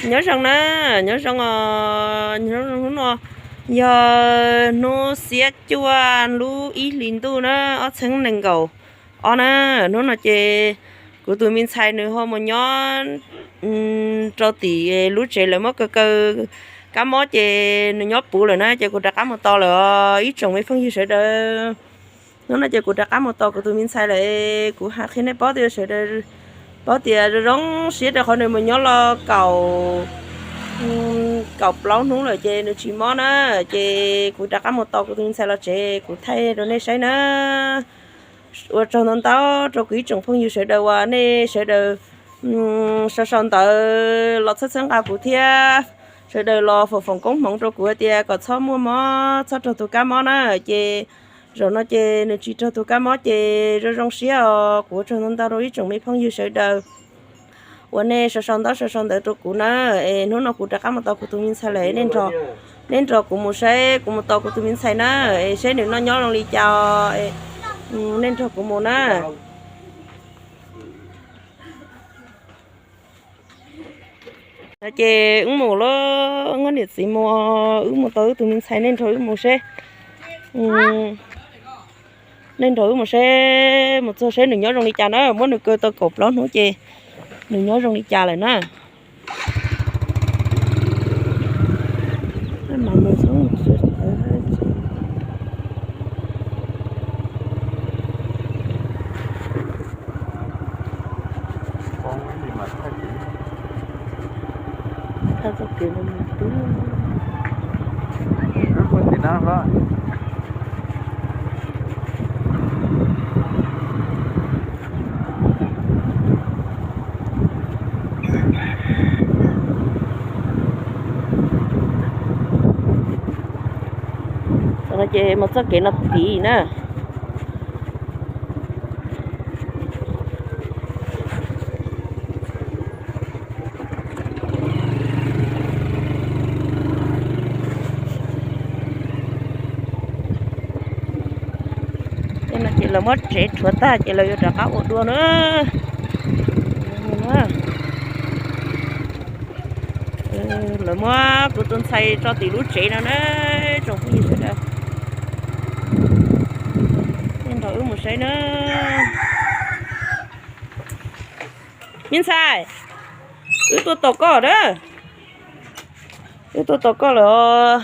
Nyob zoo na, nyob zoo os, nyob zoo hnub no yog hnub xiab cuaj lub ib hlis ntuj na, ob txhiab nees nkaum ob na. Hnub no ces kuv tus me ntxhais nws ho mus nyob rau tim lub tsev lawv muab kaw kaw kab mob ces nws nyob puv lawm na, ces kuv rov qab mus tos lawm os ib tsoom me phooj ywg sawv daws. Hnub no ces kuv rov qab mus tos kuv tus me ntxhais lawm, kuv hais qhia nej paub tias sawv daws paub tias zoo zoo siab rau qhov nws mus nyob los kaum, kaum plaub hnub lawm ces nws tsis mob na, ces kuv rov qab mus tos kuv tus me ntxhais los tsev kuv thaij rau nej saib na. Ua tsaug ntau ntau rau kuv ib tsoom phooj ywg sawv daws uas nej sawv daws sau sau ntawv los txhawb txhawb nqa kuv thiab sawv daws los foom foom koob hmoov rau kuv hais tias kom txhob muaj mob, txhob raug tus kab mob na. Ces zaum no ces nws tsis raug tus kab mob ces zoo zoo siab os. Kuv ua tsaug ntau ntau rau ib tsoom me phooj ywg sawv daws uas nej sau sau ntaub sau sau ntawv rau kuv na. Es hnub no kuv rov qab mus tos kuv tus me ntxhais lawm, nej nrog kuv mus saib kuv mus tos kuv tus me ntxhais na, es saib nws noj nyob zoo li cas, nej nrog kuv mus na. Ces wb mus lawm, wb niam txiv mus, wb mus tos wb tus me ntxhais, nej nrog wb mus seb, nej nrog wb mus seb, mus txog seb nws nyob zoo li cas na, muab nws kaw tau kaum plaub hnub ces nws nyob zoo li cas lawm na. Ces mus txoj kev no tid na. Ces no ces lawv muab tsev rhuav tag ces lawv yuav rov qab ua dua na. Lawv muab kuv tus ntxhais tso tim lub tsev no na, tsoom phooj ywg sawv daws. Nej nrog wb mus saib na. Me ntxhais, wb tuaj tos koj na. Wb tuaj tos koj lawm os.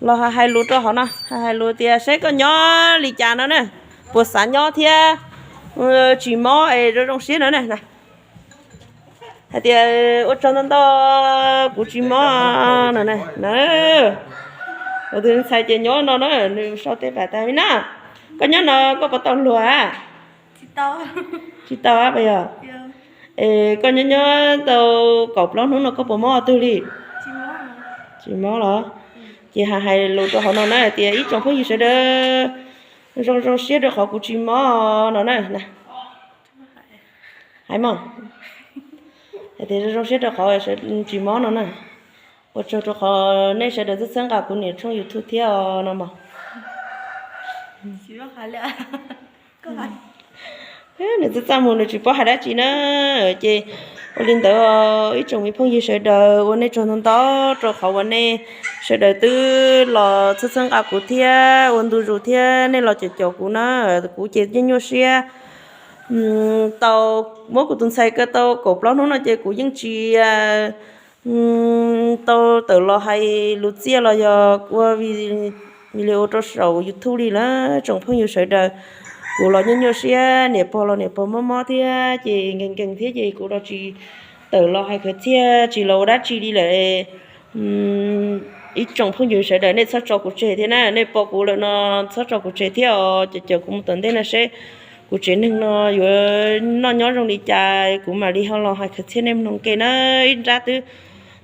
Los hais lus rau hauv no, hais lus tias saib koj nyob li cas no na, puas xav nyob thiab tsis mob es zoo zoo siab no na. Hais tias ua tsaug ntau ntau, kuv tsis mob no na. Kuv tus ntxhais ces nyob no na, nws sau tej pam tas li na. Koj nyob no koj puas tau luag? Tsis tau, yog. Es koj nyob nyob tau kaum plaub hnub no koj puas mob qhov twg li? Tsis mob los? Ces hais lus rau hauv no na tias ib tsoom phooj ywg sawv daws, zoo zoo siab rau qhov kuv tsis mob no na. Hais mog, hais tias zoo zoo siab rau qhov tsis mob no na. Ua tsaug rau qhov nej sawv daws txhawb txhawb nqa kuv niam tshooj YouTube thiab os no mog. Nws txaj txaj muag nws tsis paub hais dab tsi na. Ces ua li ntawd ib tsoom me phooj ywg sawv daws, ua nej tsaug ntau ntau rau qhov uas nej sawv daws twb los txhawb txhawb nqa kuv thiab ua ntu zus thiab nej los caum caum kuv na. Kuv ces yeej nyuaj siab tau muab kuv tus ntxhais kaw tau kaum plaub hnub no ces kuv yeej tsis tau tawm los hais lus txiaj los yog ua video rau saum YouTube li na tsoom phooj ywg sawv daws. Kuv los nyuaj nyuaj siab, niam pog los niam pog mob mob thiab ces nkees nkees thiab ces kuv los tsis tawm los hais khwv txhiaj tsis los ua dab tsi li lawm. Ib tsoom phooj ywg sawv daws nej txhob tso kuv tseg thiab na, nej pom kuv lawm no txhob tso kuv tseg thiab os. Caum caum kuv mus tom ntej no seb kuv tsev neeg no yuav noj nyob zoo li cas kuv mam li ho los hais khwv txhiaj nej mloog ke na. Ib nrab twb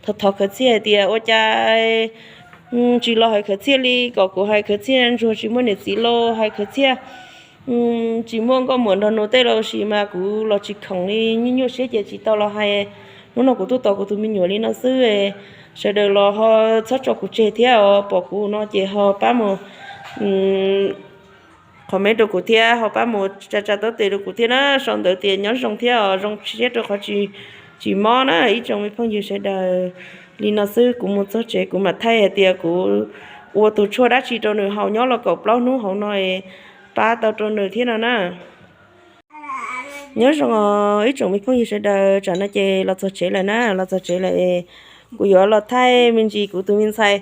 thov thov khwv txhiaj hais tias ua cas tsis los hais khwv txhiaj li, kom kuv hais khwv txhiaj ntsuag tsis muaj niam txiv los hais khwv txhiaj tsis muaj nkauj muam nrog nus tej los sis mas kuv los tsis khoom li, nyuaj nyuaj siab ces tsis tau los hais. Hnub no kuv tuaj tos kuv tus me nyuam li no xwb, sawv daws los ho txhob tso kuv tseg thiab os, pom kuv no ces ho pab mus comment rau kuv thiab ho pab mus tsa tsa taub tes rau kuv thiab na, sau ntawv tias nyob zoo thiab os, zoo siab rau qhov tsis Tsis mob na ib tsoom me phooj ywg sawv daws. Li no xwb kuv mus txog tsev kuv mam thaij hais tias kuv ua tus tshuaj dab tsi rau nws haus nyob los kaum plaub hnub hauv no es pab tau rau nws thiab no na. Nyob zoo ib tsoom me phooj ywg sawv daws, tsam no ces los txog tsev lawm na, los txog tsev lawm es kuv yuav los thaij me ntsis kuv tus me ntxhais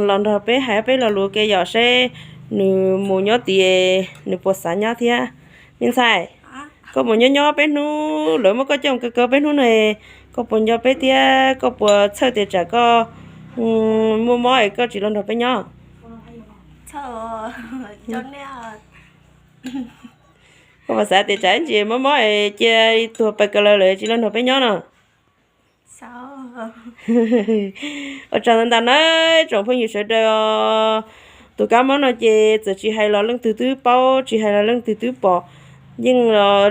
los nrog peb hais peb lo lus ke yom, seb nws mus nyob tid nws puas xav nyob thiab. Me ntxhais, koj mus nyob nyob peb hnub, lawv muab koj coj mus kaw kaw peb hnub no, koj puas nco peb thiab koj puas txhawj tias tsam koj muaj mob es koj tsis los nrog peb nyob? Koj puas xav tias tsam ntsis mob mob es cia tuag pais kaw lawv lawm tsis los nrog peb nyob no? Ua tsaug ntau ntau na tsoom phooj ywg sawv daws. Tus kab mob no ces txawm tsis hais los leej twg twb paub, tsis hais los leej twg twb pom. Yeej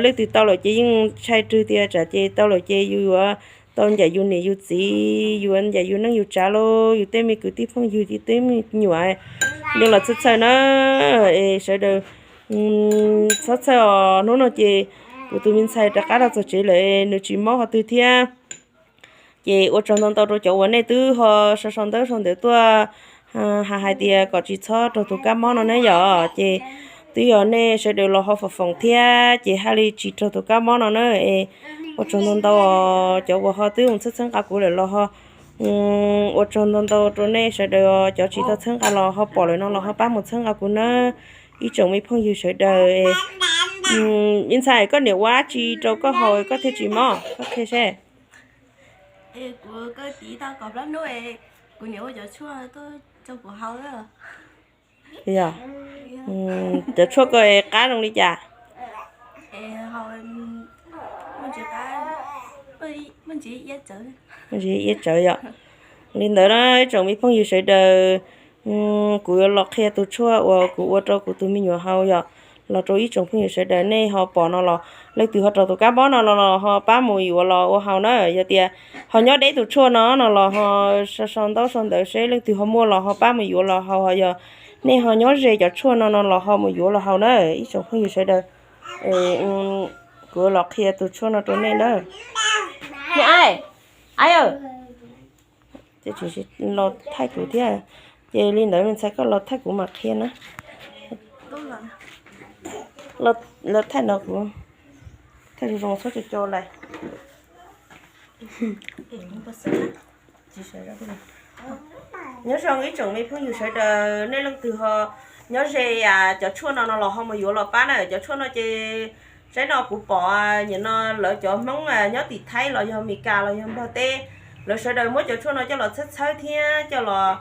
leej twg tau lawm ces yeej ntshai rwg tias tsam ces tau lawm ces yus yuav tau ncaim yus niam yus txiv, yuav ncaim yus neej yus tsav los yus tej me kwv tij phooj ywg, yus tej me nyuam, yeej los txhawj txhawj na. Es sawv daws txhob txhawj os, hnub no ces kuv tus me ntxhais rov qab los txog tsev lawm, nws tsis mob qhov twg thiab. Ces ua tsaug ntau ntau rau cov uas nej twb ho sau sau ntawv sau ntawv tuaj hais tias kom tsis txhob raug tus kab mob no ne yom. Ces twb yog nej sawv daws los ho foom foom thiab ces haj li tsis raug tus kab mob no na. Es ua tsaug ntau ntau cov uas ho twb mus txhawb txhawb nqa kuv lawm los ho ua tsaug ntau ntau rau nej sawv daws. Cov tsis tau txhawb nqa los ho pom lawm no los ho pab mus txhawb nqa kuv na ib tsoom me phooj ywg sawv daws. Me ntxhais, koj niam ua dab tsi rau koj haus koj thiaj tsis mob, koj qhia seb. Yog, cov tshuaj ko qab zoo li cas? Ntsis iab tsawv yom. Li ntawd na ib tsoom me phooj ywg sawv daws, kuv yuav los qhia tus tshuaj uas kuv ua rau kuv tus me nyuam haus yom, los rau ib tsoom phooj ywg sawv daws nej ho pom no los leej twg ho raug tus kab mob no no los ho pab mus yuav los ua haus na. Yog tias ho nyob deb tus tshuaj no no los ho sau sau ntaub sau ntawv seb leej twg ho muaj los ho pab mus yuav los haus, ho yog nej ho nyob ze cov tshuaj no no los ho mus yuav los haus na ib tsoom phooj ywg sawv daws. Kuv los qhia tus tshuaj no rau nej na. Niam, ai, ai, los thaij kuv thiab. Ces li ntawd me ntxhais koj los thaij kuv mam qhia na. Los thaij no kuv thaij zoo zoo txhob co co lais. Nyob zoo ib tsoom me phooj ywg sawv daws, nej leej twg ho nyob ze cov tshuaj no no los ho mus yuav los pab na. Cov tshuaj no ces tsaib no kuv pom nim no lawv cov Hmoob nyob tim Thaib los yog Meskas los yog Nplog teb, lawv sawv daws muab cov tshuaj no coj los txhawb txhawb thiab coj los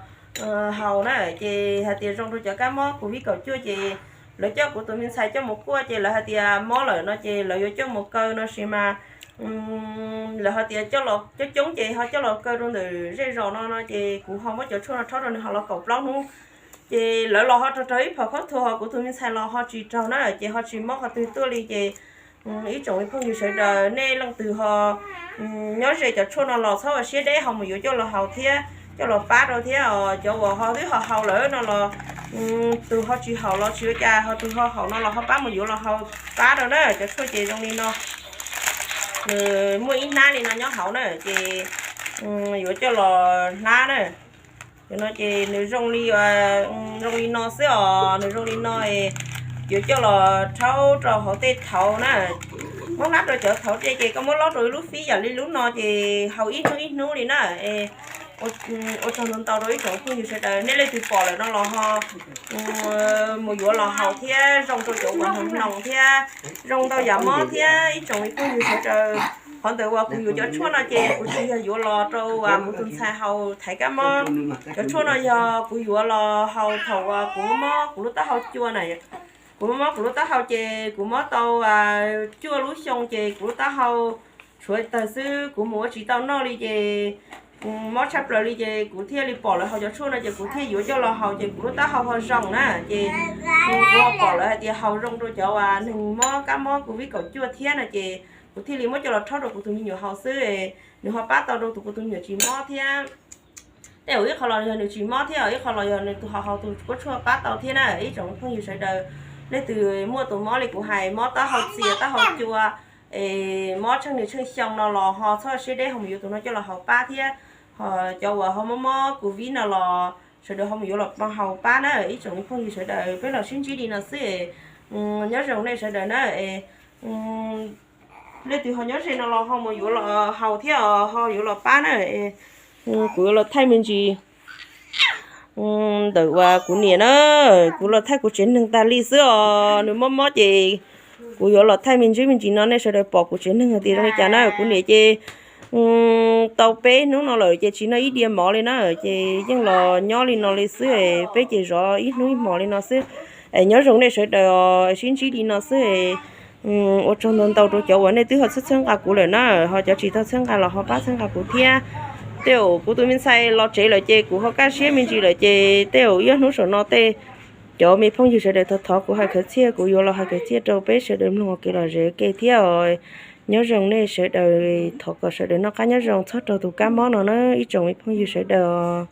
haus na. Ces hais tias zoo rau cov kab mob covid kaum cuaj ces lawv coj kuv tus me ntxhais coj mus kuaj ces lawv hais tias mob lawm no ces lawv yuav coj mus kaw no sis mas lawv hais tias coj los coob coob ces ho coj los kaw rau ntawm zej zos no no ces kuv ho muab cov tshuaj no rhaub rau nws haus los kaum plaub hnub. Ces lawv los ho raug raug ib phom khaub thuas, ho kuv tus me ntxhais los ho tsis raug na, ces ho tsis mob qhov twg tuaj li. Ces ib tsoom me phooj ywg sawv daws, nej leej twg ho nyob ze cov tshuaj no los txhob ua siab deb, ho mus yuav coj los haus thiab coj los pab rau thiab. Cov uas ho twb ho haus lawm no los, tus ho tsis haus los tsis ua cas, ho tus ho haus no los ho pab mus yuav los haus pab rau na. Cov tshuaj ces zoo li no, nws muaj ib hnab li no nyob hauv na, ces yuav coj los hlab na. Cov no ces nws zoo li, zoo li no xwb os, nws zoo li no, yuav coj los rhaub rau hauv tej thauv na. Muab hlab rau cov thauv tej ces koj muab lob rau ib lub fib yam li lub no ces haus ib hnub ib hnub li na. Ua tsaug ntau ntau rau ib tsoom phooj ywg sawv daws, nej leej twg pom lawm no los ho mus yuav los haus thiab, zoo rau cov uas hnoos hnoos thiab zoo ntau yam mob thiab ib tsoom phooj ywg sawv daws. Qhov ntawd uas kuv yuav cov tshuaj no ces kuv tsis yog yuav los rau kuv tus ntxhais haus thaiv kab mob. Cov tshuaj no yog kuv yuav los haus thaum uas kuv mob kuv lub taub hau cua na. Kuv mob mob kuv lub taub hau ces kuv mob tau cuaj lub xyoo ces kuv lub taub hau tshuav tawg xwb, kuv mus ua tsis tau noj li ces mob tshaj plaws li ces kuv thiaj li pom lawv haus cov tshuaj no ces kuv thiaj yuav coj los haus ces kuv lub taub hau ho zoo na. Ces kuv ho pom lawv hais tias haus zoo rau cov uas neeg mob kab mob covid kaum cuaj thiab no ces kuv thiaj li muab coj los rhaub rau kuv tus me nyuam haus xwb. Nws ho pab tau rau tus kuv tus me nyuam tsis mob thiab. Tej zaum ib qho los yog nws tsis mob thiab, ib qho los yog nws tus ho haus tus kuab tshuaj pab tau thiab na. Ib tsoom phooj ywg sawv daws, leej twg muaj tus mob li kuv hais, mob taub hau txias taub hau cua, Es mob tsheej niaj tsheej xyoo no los ho txhob siab deb ho mus yuav tus no coj los haus pab thiab. Ho cov uas ho mob mob covid no los sawv daws ho mus yuav los haus pab na ib tsoom me phooj ywg sawv daws. Peb los sib ntsib li no xwb, nyob zoo nej sawv daws na. Leej twg ho nyob ze no los ho mus yuav los haus thiab ho yuav los pab na. Kuv yuav los thaij me ntsis ntawm uas kuv niam na, kuv los thaij kuv tsev neeg tas li xwb os. Nws mob mob ces kuv yuav los thaij me ntsis me ntsis no nej sawv daws pom kuv tsev neeg hais tias zoo li cas na. Kuv niam ces tau peb hnub no lawm ces tsis noj ib diav mov li na, ces yeej los nyob li no li xwb. Peb ces zov ib hnub ib hmos li no xwb. Es nyob zoo nej sawv daws, sib ntsib li no xwb. Ua tsaug ntau ntau rau cov uas nej twb ho txhawb txhawb nqa kuv lawm na, ho cov tsis tau txhawb nqa los ho pab txhawb nqa kuv thiab. Tej zaum kuv tus me ntxhais los tsev lawm ces kuv ho kaj siab me ntsis lawm ces tej zaum ib ob hnub saum no tej cov me phooj ywg sawv daws thov thov kuv hais khawv txhiaj, kuv yuav los hais khawv txhiaj rau peb sawv daws mloog ua kev lom zem ua ke thiab. Nyob zoo nej sawv daws, thov kom sawv daws noj qab nyob zoo txhob raug tus kab mob no na ib tsoom me phooj ywg sawv daws.